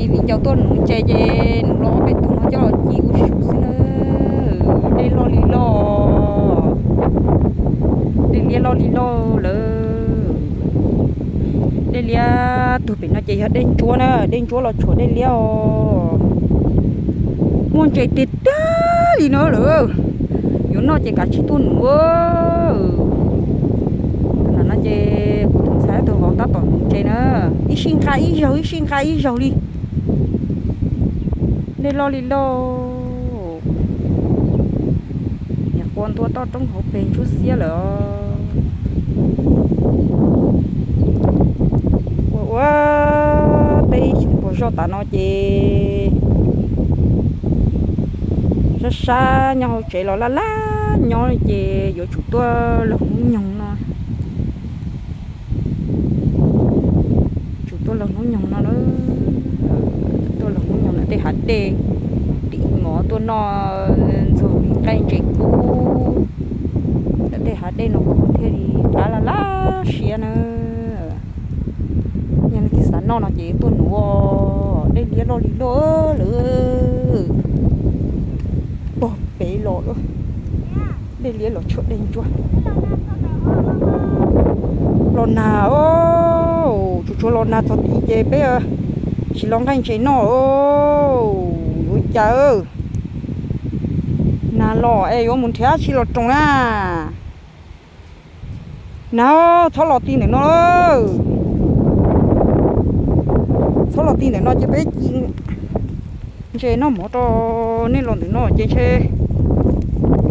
Viv ncaus tuaj nuv ntses ces nuv los ob peb tug no coj los ci ua su xwb na. Dej loj li loj, dej liab loj li loj lawm. Dej liab tug pem no ces yog dej ntsuab na, dej ntsuab los tshuav dej liab os. Muaj ntses tiag tiag li no lawm. Yuav noj ces kav tsij tuaj nuv. Tus no ces kuv tus ntxhais tus vauv tab tom nuv ntses na. Ib sij nqa ib zaug, ib sij nqa ib zaug li. Dej loj li loj. Niam qua ntua toj roob hauv pes ntsuab xiab lawm. Ua ua teb xyoo pos zoj tas no ces sab sab nyob hauv tsev los laj laj nyob ces yuav tsum tuaj laug hnub nyoog no. Tsum tuaj laug hnub nyoog no na. Tuaj laug hnub nyoog ntawm tej hav dej, tim mov tuaj noj ntxuag nqaij ntses kub ntawm tej hav dej no kuv thiaj li qab laj laj siab na. Yog leej twg xav noj no ces tuaj nuv, dej liab loj li loj lawm. Pog pem los, dej liab los tshuav dej ntsuab. Los nag, tsuas tshuav los nag txog tid ces peb tsis los nqaij ntses noj. Yuav cas nag los es yuav mus nrhiav tsi los roos na. Nag, txhob los ti ntawm no. Txhob los ti ntawm no ces peb ci ntses noj mov rau nej los ntawm no ces ntshe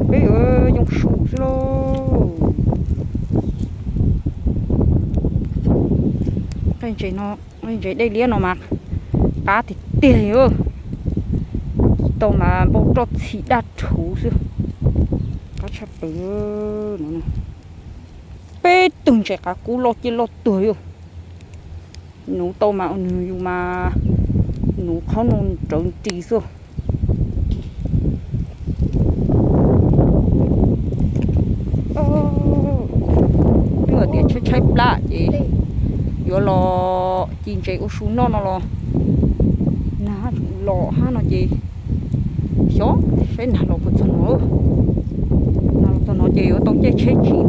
peb yuav yoo su xwb lauj. Nqaij ntses no, ntses dej liab no mas qab tiag tiag li. Ci tau mas npau roj txhim daj rhuv xwb. Qab tshaj plaws. Peb tug ntses qav kub loj ciaj loj tuag yog. Nuv tau mas nws yus mas nuv qhov no rawv ris xwb. Twb tias tshaib tshaib plab ces yuav los ci ntses ua su noj no los nag los hab no ces xyov saib nag los puas txog no. Nag los txog no ces yuav tau caij tsheb tsim